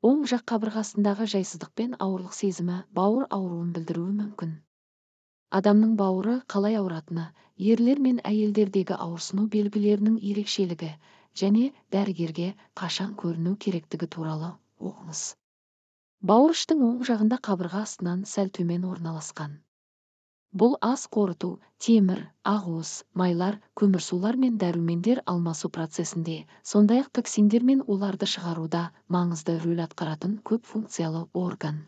Оң жақ қабырғасындағы жайсыздық пен ауырлық сезімі бауыр ауруын білдіруі мүмкін. Адамның бауыры қалай ауыратыны, ерлер мен әйелдердегі ауырсыну белгілерінің ерекшелігі және дәрігерге қашан көріну керектігі туралы оқыңыз. Бауыр іштің оң жағында қабырға астынан сәл төмен орналасқан. Бұл ас қорыту, темір, ақуыз, майлар, көмірсулар мен дәрумендер алмасу процесінде, сондай-ақ токсиндер мен уларды шығаруда маңызды рөл атқаратын көп функциялы орган.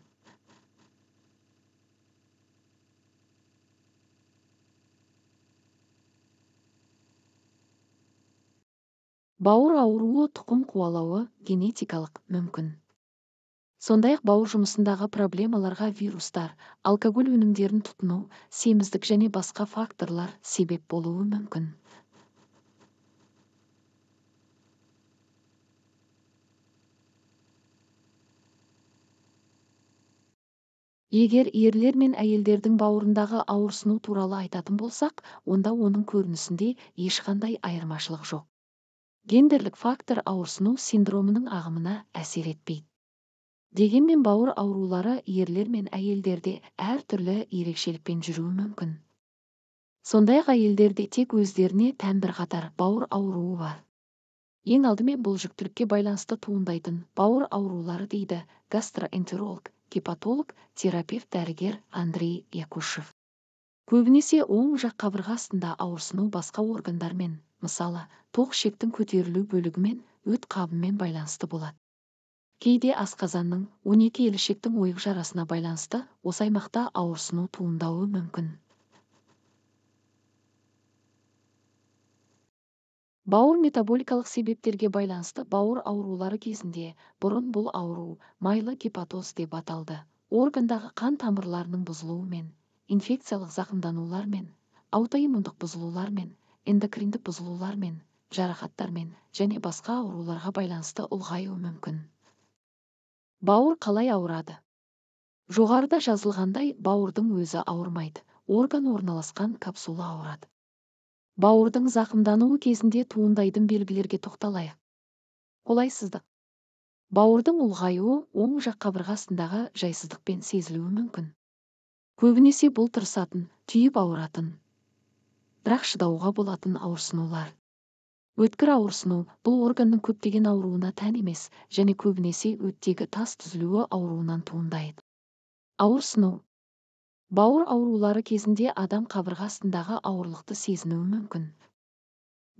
Бауыр ауруы тұқым қуалауы генетикалық мүмкін. Сондай-ақ бауыр жұмысындағы проблемаларға вирустар, алкоголь өнімдерін тұтыну, семіздік және басқа факторлар себеп болуы мүмкін. Егер ерлер мен әйелдердің бауырындағы ауырсыну туралы айтатын болсақ, онда оның көрінісінде ешқандай айырмашылық жоқ. Гендерлік фактор ауырсыну синдромының ағымына әсер етпейді. Дегенмен бауыр аурулары ерлер мен әйелдерде әртүрлі ерекшелікпен жүруі мүмкін. Сондай-ақ әйелдерде тек өздеріне тән бірқатар бауыр ауруы бар. Ең алдымен бұл жүктілікке байланысты туындайтын бауыр аурулары, дейді гастроэнтеролог, гепатолог, терапевт дәрігер Андрей Якушев. Көбінесе оң жақ қабырға астында ауырсыну басқа органдармен, мысалы, тоқ ішектің көтерілу бөлігімен, өт қабымен байланысты болады. Кейде асқазанның 12 елі ішектің ойық жарасына байланысты осы аймақта ауырсыну туындауы мүмкін. Бауыр метаболикалық себептерге байланысты бауыр аурулары кезінде бұрын бұл ауру майлы гепатоз деп аталды. Органдағы қан тамырларының бұзылуымен, инфекциялық зақымданулармен, аутоиммундық бұзылулармен, эндокриндік бұзылулармен, жарақаттармен және басқа ауруларға байланысты ұлғаюы мүмкін. Бауыр қалай ауырады? Жоғарыда жазылғандай, бауырдың өзі ауырмайды, орган орналасқан капсула ауырады. Бауырдың зақымдануы кезінде туындайтын белгілерге тоқталайық. Қолайсыздық. Бауырдың ұлғаюы оң жақ қабырға астындағы жайсыздықпен сезілуі мүмкін. Көбінесе бұл тырысатын, түйіп ауыратын, бірақ шыдауға болатын ауырсынулар. Өткір ауырсыну бұл органның көптеген ауруына тән емес және көбінесе өттегі тас түзілуі ауруынан туындайды. Ауырсыну. Бауыр аурулары кезінде адам қабырға астындағы ауырлықты сезінуі мүмкін.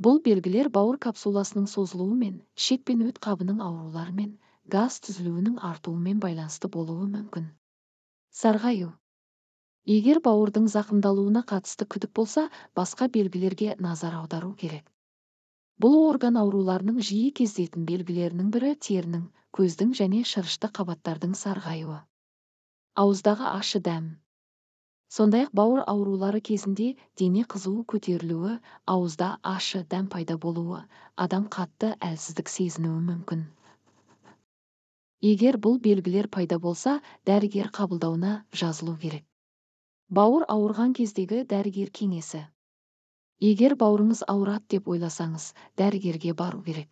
Бұл белгілер бауыр капсуласының созылуымен, ішек пен өт қабының ауруларымен, газ түзілуінің артуымен байланысты болуы мүмкін. Сарғаю. Егер бауырдың зақымдалуына қатысты күдік болса, басқа белгілерге назар аудару керек. Бұл орган ауруларының жиі кездесетін белгілерінің бірі терінің, көздің және шырышты қабаттардың сарғаюы. Ауыздағы ащы дәм. Сондай-ақ бауыр аурулары кезінде дене қызуы көтерілуі, ауызда ащы дәм пайда болуы, адам қатты әлсіздік сезінуі мүмкін. Егер бұл белгілер пайда болса, дәрігер қабылдауына жазылу керек. Бауыр ауырған кездегі дәрігер кеңесі. Егер бауырыңыз ауырады деп ойласаңыз, дәрігерге бару керек.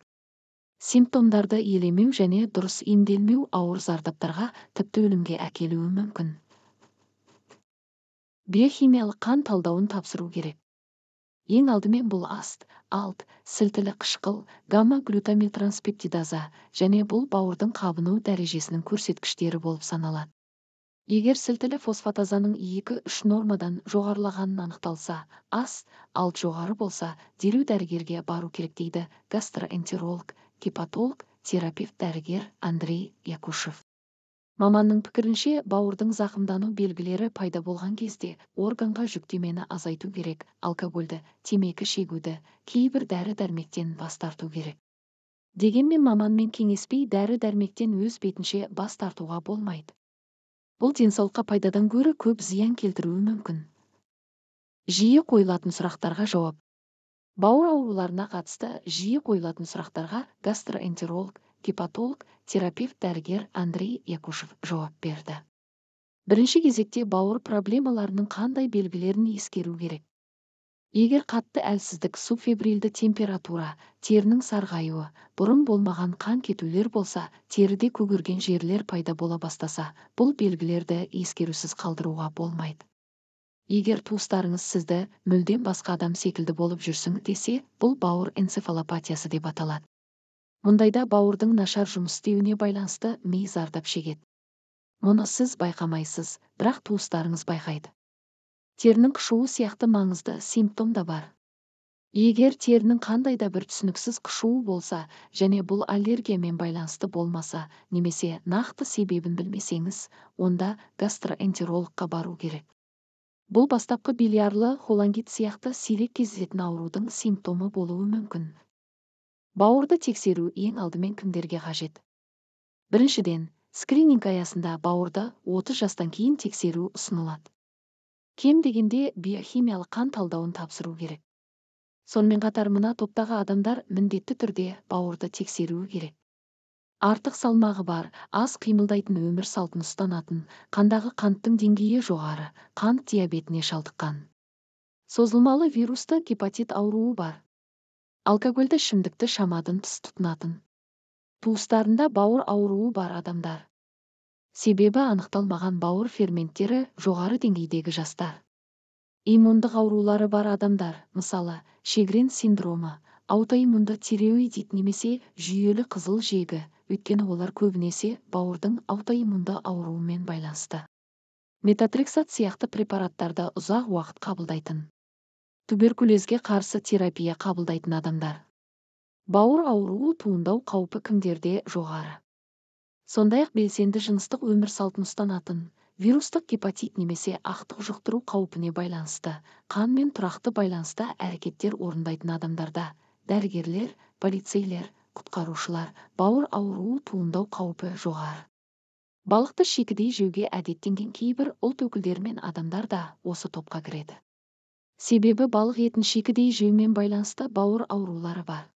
Симптомдарды елемеу және дұрыс емделмеу ауыр зардаптарға, тіпті өлімге әкелуі мүмкін. Биохимиялық қан талдауын тапсыру керек. Ең алдымен бұл аст, алт, сілтілі қышқыл, гамма-глютамилтранспептидаза және бұл бауырдың қабыну дәрежесінің көрсеткіштері болып саналады. Егер сілтілі фосфатазаның 2-3 нормадан жоғарылағанын анықталса, ас, алт жоғары болса, дереу дәрігерге бару керек, дейді гастроэнтеролог, гепатолог, терапевт дәрігер Андрей Якушев. Маманның пікірінше, бауырдың зақымдану белгілері пайда болған кезде органға жүктемені азайту керек, алкогольді, темекі шегуді, кейбір дәрі-дәрмектен бас тарту керек. Дегенмен маманмен кеңеспей дәрі-дәрмектен өз бетінше бас тартуға болмайды. Бұл денсаулыққа пайдадан гөрі көп зиян келтіруі мүмкін. Жиі қойылатын сұрақтарға жауап. Бауыр ауруларына қатысты жиі қойылатын сұрақтарға гастроэнтеролог, гепатолог, терапевт дәрігер Андрей Якушев жауап берді. Бірінші кезекте бауыр проблемаларының қандай белгілерін ескеру керек? Егер қатты әлсіздік, субфебрильді температура, терінің сарғаюы, бұрын болмаған қан кетулер болса, теріде көгерген жерлер пайда бола бастаса, бұл белгілерді ескерусіз қалдыруға болмайды. Егер туыстарыңыз сізді мүлдем басқа адам секілді болып жүрсің десе, бұл бауыр энцефалопатиясы деп аталады. Мұндайда бауырдың нашар жұмыс істеуіне байланысты ми зардап шегеді. Мұны сіз байқамайсыз, бірақ туыстарыңыз байқайды. Терінің қышуы сияқты маңызды симптом да бар. Егер терінің қандай да бір түсініксіз қышуы болса, және бұл аллергиямен байланысты болмаса, немесе нақты себебін білмесеңіз, онда гастроэнтерологқа бару керек. Бұл бастапқы билиарлы холангит сияқты сирек кездесетін аурудың симптомы болуы мүмкін. Бауырды тексеру ең алдымен кімдерге қажет? Біріншіден, скрининг аясында бауырды 30 жастан кейін тексеру ұсынылады. Кем дегенде биохимиялық қан талдауын тапсыру керек. Сонымен қатар мына топтағы адамдар міндетті түрде бауырды тексеруі керек. Артық салмағы бар, аз қимылдайтын өмір салтын ұстанатын, қандағы қанттың деңгейі жоғары, қант диабетіне шалдыққан. Созылмалы вирусты гепатит ауруы бар. Алкогольді ішімдікті шамадан тыс тұтынатын. Туыстарында бауыр ауруы бар адамдар. Себебі анықталмаған бауыр ферменттері жоғары деңгейдегі жастар. Иммундық аурулары бар адамдар, мысалы, Шегрен синдромы, аутоиммунды тиреоидит немесе жүйелі қызыл жегі, өйткені олар көбінесе бауырдың аутоиммунды ауруымен байланысты. Метотрексат сияқты препараттарды ұзақ уақыт қабылдайтын. Туберкулезге қарсы терапия қабылдайтын адамдар. Бауыр ауруы туындау қаупі кімдерде жоғары? Сондай-ақ белсенді жыныстық өмір салтын ұстанатын, вирустық гепатит немесе ақтық жұқтыру қаупіне байланысты, қанмен тұрақты байланыста әрекеттер орындайтын адамдарда, дәрігерлер, полицейлер, құтқарушылар, бауыр ауруы туындау қаупі жоғары. Балықты шикідей жеуге әдеттенген кейбір ұлт өкілдері мен адамдар да осы топқа кіреді. Себебі балық етін шикідей жеумен байланысты бауыр аурулары бар.